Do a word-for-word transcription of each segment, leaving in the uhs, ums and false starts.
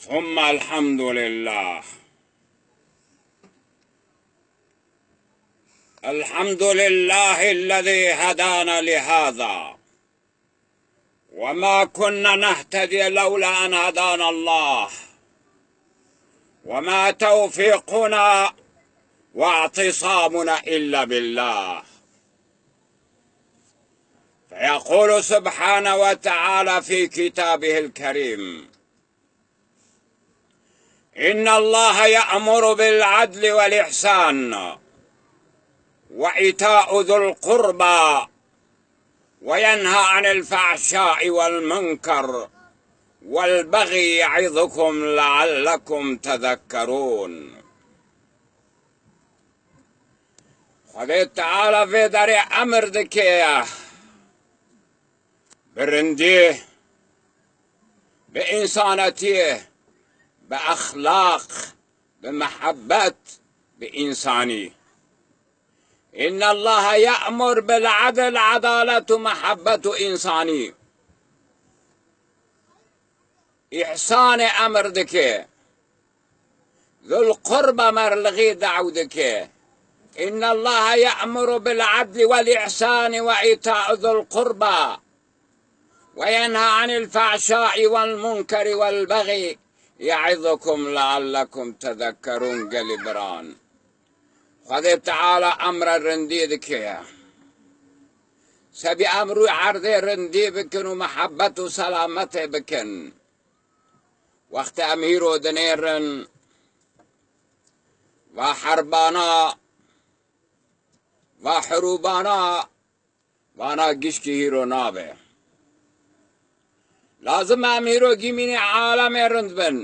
ثم الحمد لله. الحمد لله الذي هدانا لهذا وما كنا نهتدي لولا أن هدانا الله وما توفيقنا واعتصامنا إلا بالله. فيقول سبحانه وتعالى في كتابه الكريم: إن الله يأمر بالعدل والإحسان وإيتاء ذي القربى وينهى عن الفحشاء والمنكر والبغي يعظكم لعلكم تذكرون. Xwedê Teala vê derê emir dike bi rindî, bi însanetiyê, bi exlaq, bi mehebbet, bi însanî. إن الله يأمر بالعدل، adalet û mehebbet û însanî. Îhsanê emir dike. Zul qurba merlixî daw dike. إن الله يأمر بالعدل والإحسان وإيتاء ذي القربى وينهى عن الفحشاء والمنكر والبغي يعظكم لعلكم تذكرون. Gelî biran, Xwedê Teala emra rindî dike. Sebî em rûy erdê rindî bikin û mehebbet û selametê bikin. Wextê em hîro dinêrin, va herbana, va hirûbana, vana gişkî hîro nabe. Lazim e em hîro gimînê alemê rind bin.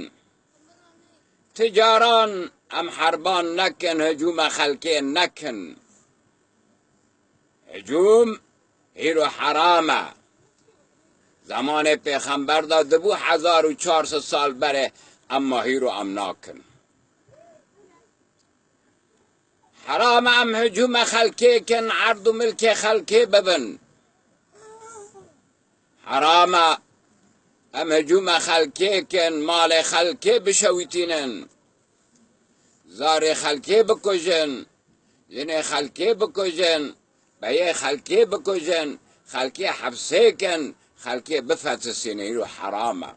Ti caran em herban nekin, hicûma xelkê nekin. Hicûm hîro heram e. Zemanê pêxember de dibû hezar û çar sed sal berê, emma hîro em nakin. Heram e em hicûma xelkê kin, erd û milkê xelkê bibin. Heram e em hicûma xelkê kin, malê xelkê bişewitînin. Zarê xelkê bikujin, jinê xelkê bikujin, beyê xelkê bikujin, xelkê hepsê kin, xelkê bifetisînin, îro heram e.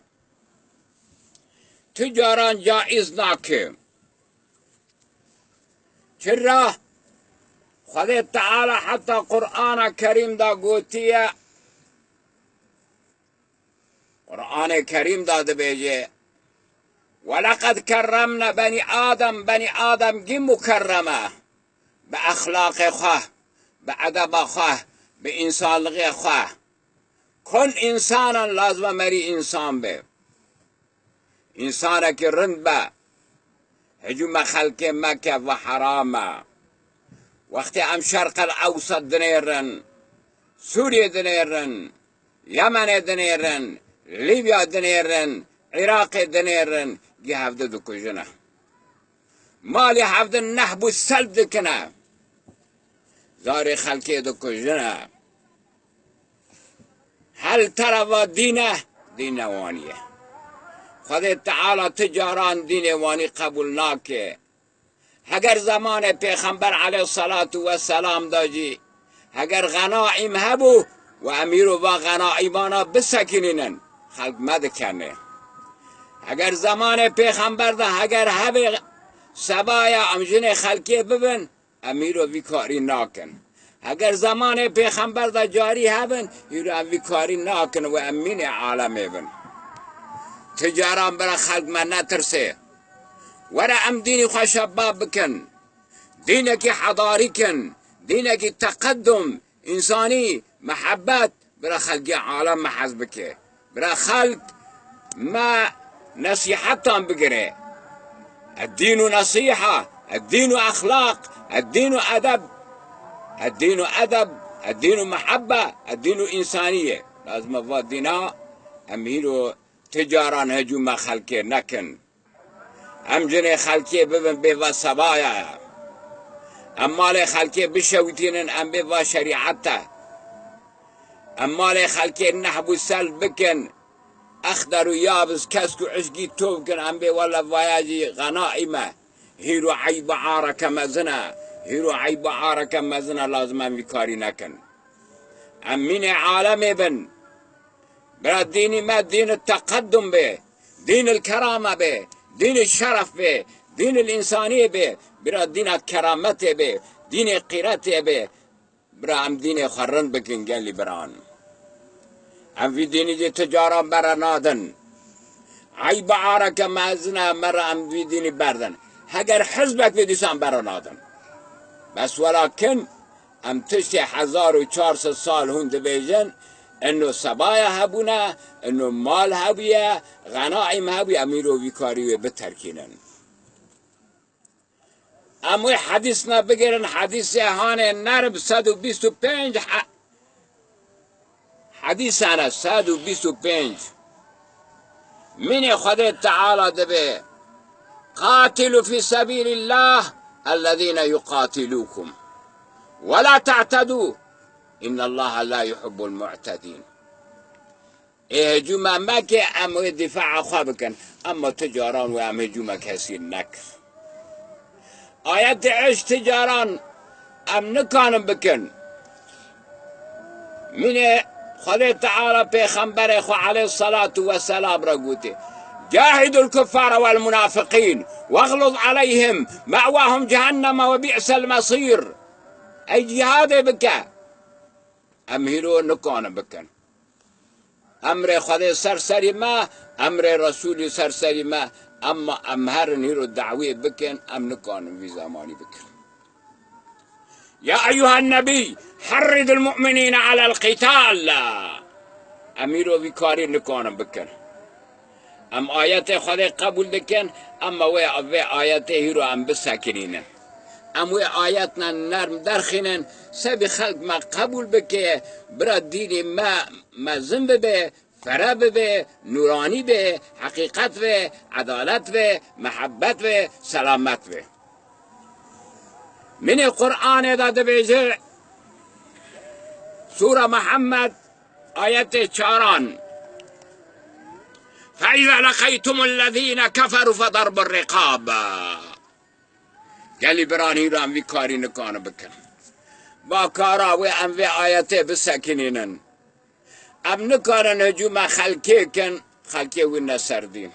Tu caran caiz nake. Çira? Xwedê Teala heta Qur'ana Kerîm da gotiye, Qur'anê Kerîm da dibêje: "Weleqed kerremne benî Adem", benî Adem gî mukerrem e, bi exlaqê xwe, bi edeba xwe, bi însanlixê xwe. Kon însanan lazim e merî însan be. Însanekî rind be. Hicûma xelkê meke, ve heram e. Wextê em Şerqel Ewsat dinêrin, Sûriyê dinêrin, Yemenê dinêrin, Lîbya dinêrin, Iraqê dinêrin, gî hevdi dikujine. Malê hevdi nehb û selb dikine. Zarê xelkê dikujine. Hel tereva dîne, dîne wanî ye. Xwedê Teala ti caran dînê wanî qebûl nake. Heger zemanê Pêxember aleyhisselatu vesselam da jî, heger xenaîm hebû, we em îro va xenaîmana bisekinînin, xelk medikene. Heger zemanê Pêxember de heger hebê sebaya em jinê xelkê bibin, em îro vî karî nakin. Heger zemanê Pêxember de carî hebin, îro em vî karî nakin û em mînê alemê bin. Ti caran bira xelk me netirsê. Were em dînî xwe şebab bikin. Dînekî hedarî kin, dînekî teqedum, însanî, mehebbet, bira xelkê alem me hez bike. Bira xelk me nesîhetan bigire. Eddînu nesîha, eddînu exlaq, eddînu edeb, eddînu edeb, eddînu mehebbe, eddînu însanî ye. Lazim e va dîna em hîro ti caran hicûma xelkê nekin. Em jinê xelkê bibin bê va sebaya ye. Em malê xelkê bişewitînin em bê va şerîet e. Em malê xelkê nehb û sel bikin, exder û yabiz, kesk û uşkî tov kin, em bê wele vaya jî xenaî me. Hîro eyb û areke mezin e. Hîro eyb û areke mezin e, lazim em vî karî nekin. Em mînê alemê bin. Bira dînî me dîn teqeddum be, dîn kerame be, dîn şeref be, dîn însaniyê be, bira dîna kerametê be, dînê qîretê be. Bira em dînê xwe rind bikin gelî biran. Em vî dînî jî ti caran bere nadin. Eyb û areke mezin e me re em vî dînî berdin. Heger hizbek vê dîsan bere nadin. Bes welakin em tiştê hezar û çar sed sal hûn dibêjin, ino sebaya hebûne, ino mal hebûye, xenaîm hebûye, em îro vî karî wê biterkînin. Em wê hedîsna bigirin, hedîsê hanê nerb sed û bîst û pênc he-, hedîsane sed û bîst û pênc. Mînê Xwedê Teala dibe: "Qatilu fî sebîlillah ellezîne yuqatilukum. Ve la ta'tedû. İnnallaha la yuhibbul mu'tedîn." Ê hicûma meke, em wê dîfaa xwe bikin. Emma ti caran wê em hicûma kesî nekir. Ayetê eş ti caran em nikanin bikin. Mînê Xwedê Teala pêxemberê xwe aleyhissalatu vesselam re gotê: "Cahidul kuffara vel munafiqîn, vexluz aleyhim, me'wahum cehenneme ve bi'sel mesîr." Ey cihadê bike. Em hîro nikanin bikin. Emrê Xwedê ser serî me, emrê Resûlî ser serî me, emma em herin hîro dawî bikin, em nikanin vî zemanî bikin. Ya eyyuhen nebî, herridil mu'minîne alel qîtal. Em hîro vî karî nikanin bikin. Em ayetê Xwedê qebûl dikin, emma wê vê ayetê hîro em bisekinînin. Em wê ayetna nerm derxînin, sebî xelk me qebûl bike, bira dînê me mezin bibe, fere bibe, nûranî be, heqîqet be, edalet be, mehebet be, selamet be. Mînê Qur'anê de dibêje, Sûra Muhammed, ayetê çaran: "Fe iza leqeytumul lezîne keferû fe derbur riqab." Gelî biran hîro em vî karî nikanin bikin. Va kara wê em vê ayetê bisekinînin. Em nikanin hicûma xelkê kin, xelkê wî ne ser dîn.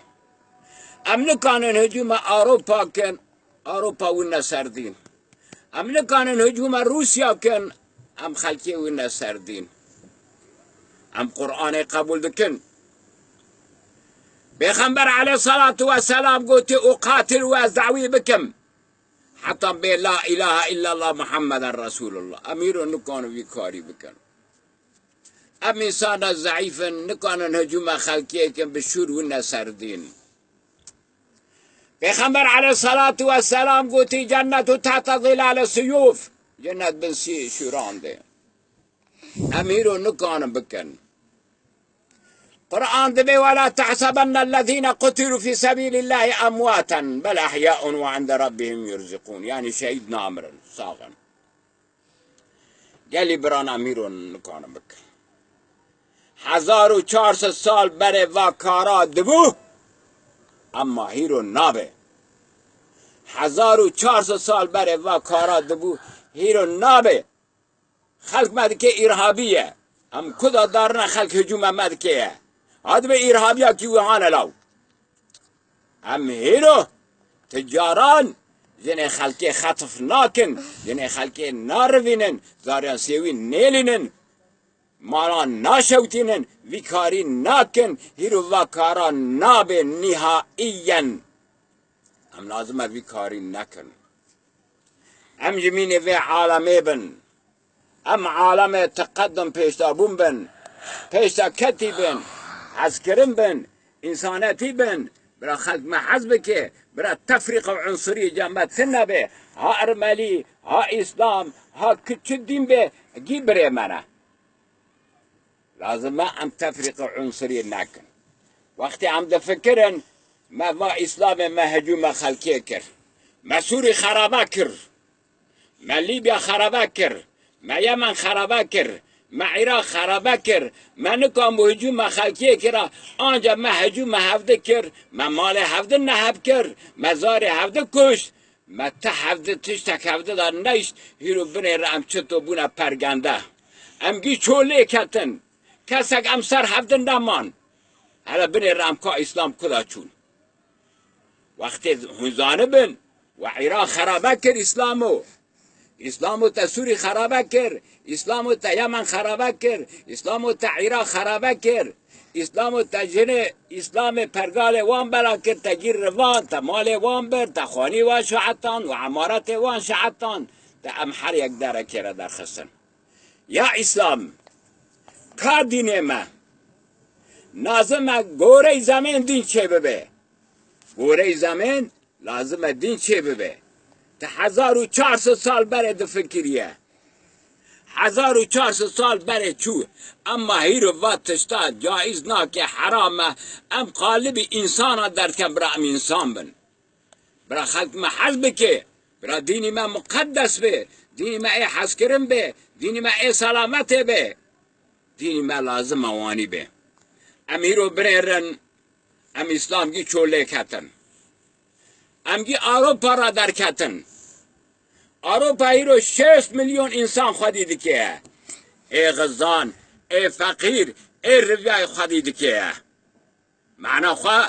Em nikanin hicûma Ewropa kin, Ewropa wî ne ser dîn. Em nikanin hicûma Rûsya kin, em xelkê wî ne ser dîn. Em Qur'anê qebûl dikin. Pêxember aleyhissalatu vesselam gotî: "Uqatilu, ez dawî bikim heta bê la ilahe illallah Muhammeden Resulullah." Em hîro nikanin vî karî bikin. Em însana zeîf in, nikanin hicûma xelkê kin, bi şûr wî ne ser dîn. Pêxember aleyhissalatu vesselam gotî: "Cennetu tehte zilale suyûf." Cennet bin sî şûran de. Em hîro nikanin bikin. Qur'an dibê: "Ve la tehsebennellezîne qutilû fî sebîlillahî emwaten, bel ehyaun ve inde rabbihim yurzikûn." Yanî şehîd namirin, sax in. Gelî biran em hîro nikanin bikin. Hezar û çar sed sal berê va kara dibû, emma hîro nabe. Hezar û çar sed sal berê va kara dibû, hîro nabe. Xelk me dike îrhabî ye. Em ku de darine xelk hicûma me dike ye. Ha dibe îrhabiyakî wî hane law. Em hîro ti caran jinê xelkê xetif nakin, jinê xelkê narivînin, zariyan sêwî nêlînin, malan naşewtînin, vî karî nakin, hîro va kara nabe nîhaiyen. Em lazim e vî karî nekin. Em ji mînê vê alemê bin. Em alemê teqeddum pêşdabûn bin. Pêşdaketî bin. Hezkirin bin. Însanetî bin. Bira xelk me hez bike. Bira tefrîq û unsurî cem me tune be. Ha ermelî, ha îslam, ha ki çi dîn be, gî birê me ne. Lazim e em tefrîq û unsurî nekin. Wextê em difikirin, me va Îslamê me hicûma xelkê kir. Me Sûrî xerabe kir. Me Lîbya xerabe kir. Me Yemen xerabe kir. Me Iraq xerabe kir. Me nikam hicûma xelkê kira. Anca me hicûma hevdi kir. Me malê hevdi neheb kir. Me zarê hevdi kuşt. Me ti hevdi tiştek hevdi da neyşt. Hîro binêre em çito bûne pergende. Em gî çolê ketin. Kesek em ser hevdi neman. Hele binêre em ka Îslam kuda çûn. Wextê hûn zanibin, we Îraq xerabe kir Îslamo. Îslamo te Sûrî xerabe kir, Îslamo te Yemen xerabe kir, Îslamo te Îraq xerabe kir. Îslamo te jinê Îslamê pergalê wan bela kir, te gîr rivan, te malê wan bir, te xanî wan şehetan û emaretê wan şehetan. Te em her yek derekê re derxistin. Ya Îslam, ka dînê me, lazim e gorey zemên dîn çêbibe. Gorey zemên lazim e dîn çêbibe. Te hezar û çar sed sal berê difikiriye. Hezar û çar sed sal berê çû. Emma hîro va tişta caiz nake, heram e. Em qalibî însana derdikin, bira em însan bin. Bira xelk me hez bike. Bira dînî me muqeddes be. Dînî me ê hezkirin be. Dînî me ê selametê be. Dînî me lazim e wanî be. Em hîro binêrin, em Îslam gî çolê ketin. Em gî Ewropa re derketin. Ewropa hîro şêst milyon însan xwedî dike. Ê xizan, ê feqîr, ê riviyayê xwedî dike. Mana xwe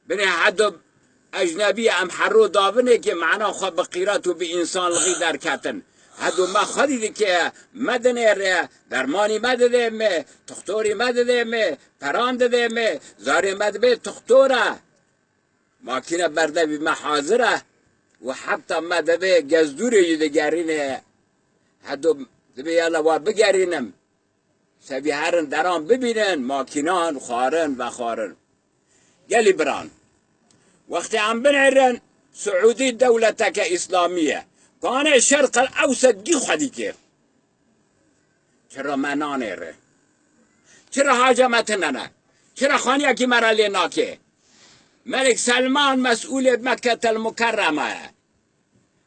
binê hedo ecnebî em herro davinê ki mana xwe bi qîret û bi însanlixî derketin. Hedo me xwedî dike, me dinêre, dermanî me didê me, toxtorî me didê me, peran didê me, zarê me dibê toxtor e. Makîne berdevî me hazir e û heta me divê gezdûrê jî digerîne. Hedo dibê yala wa bigerînim. Sevî herin deran bibînin, makînan xwarin vexwarin. Gelî biran. Wextê em binêrin, Siûdî dewleteke Îslamî ye. Kanê Şerq el Ewset gî xwedî kê. Çira me nanêre? Çira haca me tine ne? Çira xaniyekî me re lê nake? Melik Selman mesûlê Mekketel Mukerreme ye.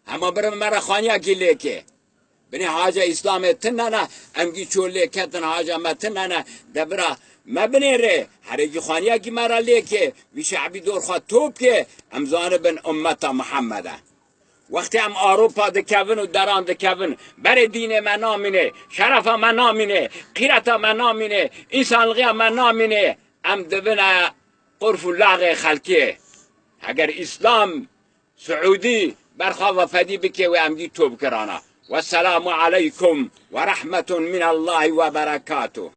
Hema birin me re xaniyekî lêke. Binê haca Îslamê tine ne, em gî çolê ketin haca me tine ne, de bira me binêre, herêkî xaniyekî me re lêke, vî şe'bî dor xwe top ke, em zanibin ummeta Muhammed e. Wextê em Ewropa dikevin û deran dikevin, berê dînê me namîne, şerefa me namîne, qîreta me namîne, însanlixiya me namîne, em dibine qurf û laxê xelkê. Heger Îslam Siûdî berxwe ve fedî bike wê em gî top kirana. Wesselamu aleykum ve rahmetun minallahî ve berekatuh.